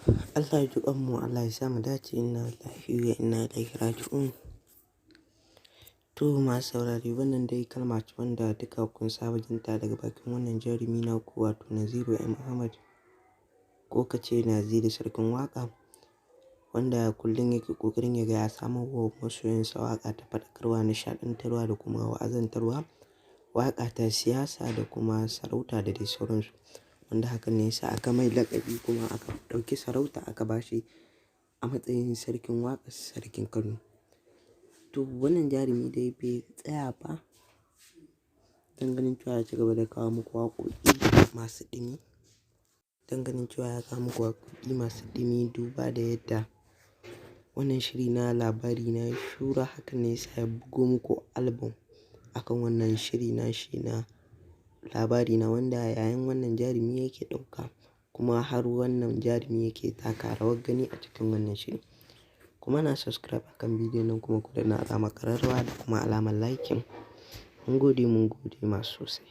Allah ya ji ƙanmu, Allah ya sa mu dace, inna lillahi wa inna ilaihi raji'un. To masu saurare, wannan dai kalma ce wanda duka kun saba jinta daga bakin wannan jarumi naku, wato Naziru M Ahmad, ko ka ce Naziru Sarkin Waƙa, wanda kullum yake ƙoƙarin ya ga ya samar wa masoyansa waƙa ta faɗakarwa, nishaɗantarwa da kuma wa'azantarwa, waƙa ta siyasa da kuma sarauta da dai sauransu. Wanda hakan ne yasa aka mai laƙabi kuma aka ɗauki sarauta aka bashi a matsayin Sarkin Waƙa, Sarkin Kano. To wannan jarumi dai bai tsaya ba don ganin cewa ya ci gaba da kawo muku waƙoƙi masu ɗumi. Don ganin cewa ya kawo muku waƙoƙi masu ɗumi, duba da yadda wannan shiri na Labari Na shura, hakan ne yasa ya bugo muku album akan wannan shiri na shi na Labari Na, wanda yayin wannan jarumi yake ɗauka kuma har wannan jarumi yake taka rawar gani a cikin wannan shiri. Kuma na subscribe akan bidiyon nan, kuma ku danna alamar ƙararrawa da kuma alamar liking. Mun gode, mun gode masu sosai.